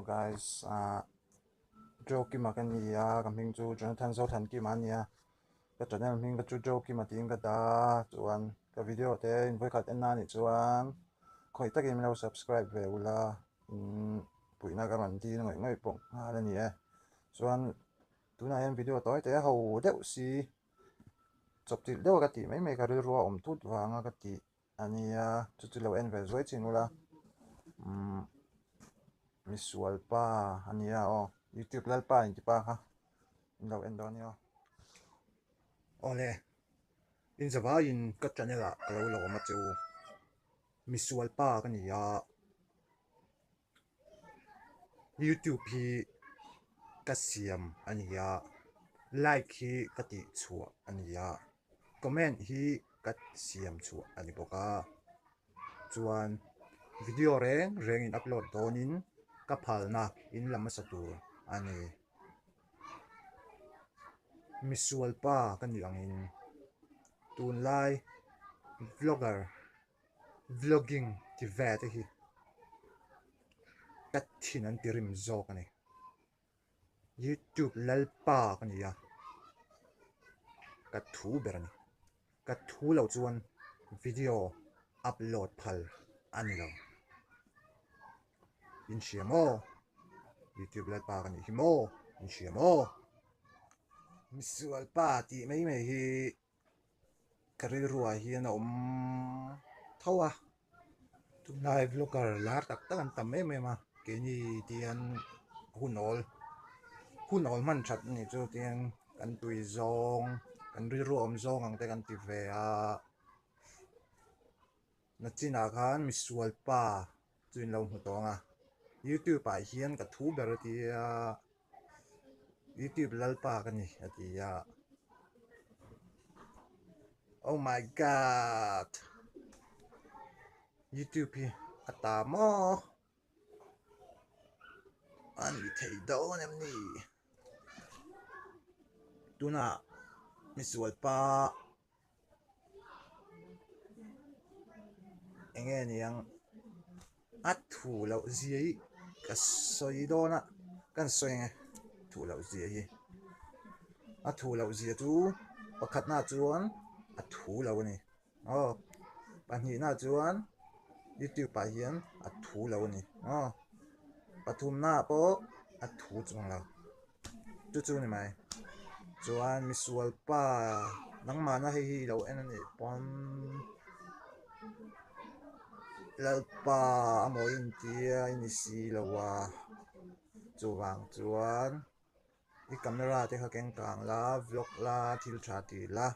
Guys ah Joe Kima ka ni a ka hming chu Jonathan Zothankima a ni a ka channel hming ka chu Joe Kima tiin ka dah a chuan ka video te in vawikhat en na anih chuan khawih takin min lo subscribe ve ula umm puihna ka rawn dil ngawih ngawih pawh nghal a ni e chuan tunah hian video tawi te ho deuh si chawpchilh deuh a ka tih mai mai ka rilru a awm thut vanga ka tih. A nia chu chu lo en ve zuai chin ula umm misual pa a nia aw youtube lalpa inti pa kha in lo en dawn nia aw. Awle in zavaiin ka channel ah ka lo lawm a che u misual pa ka ni a. Youtube hi ka siam a ni a, like hi ka tih chhuah a ni a, comment hi ka siam chhuah a ni bawk a, chuan video reng reng in upload dawnin ka phalna in la hmasa tur a ni. Misual pa ka nih angin tunlai vlogger. Vlogging ti ve te hi ka thin an ti rim zawk a ni. Youtube lalpa ka ni a, ka thu ber a ni. Ka thu loh chuan video upload phal a ni lo. In hria maw? Youtube lalpa ka nih hi maw? In hria maw? Misual pa tih mai mai hi. Ka rilruah hian a awm tho a, tunlai vlogger lar tak tak an tam em em a, keini tihian hun awl hun awl hman that anih chu tihian kan tui zawng kan rilru awm zawng ang te kan ti ve a, nachinah khan misual pa chu in lo hmu tawng a, youtube ah hian ka thu ber a tia. Youtube lalpa ka ni a ti a oh my god youtube hi a ta maw a ni thei dawn em ni tunah misual pa. Eng nge niang a thu loh zia hi ka sawi dawn a kan sawi ang e thu loh zia hi a thu loh zia chu pakhatna chuan a thu lo a ni aw pahnihna chuan youtube ah hian a thu lo a ni aw pathumna pawh a thu chuang lo. Chu chu ni mai. Chuan misual pa nangmahna hei hi ilo en a nih pawn Lalpa a maw intia i ni si lo a, chuvang chuan i camera te kha keng kang la vlog la thil tha ti la.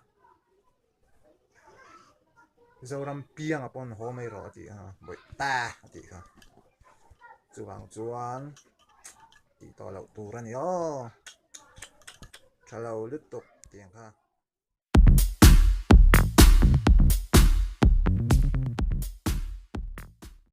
Zoram pianga pawn haw mai rawh a tih kha bawih ta a tih kha chuvang chuan tih tawh loh tur a ni aw tha lo lutuk tiang kha.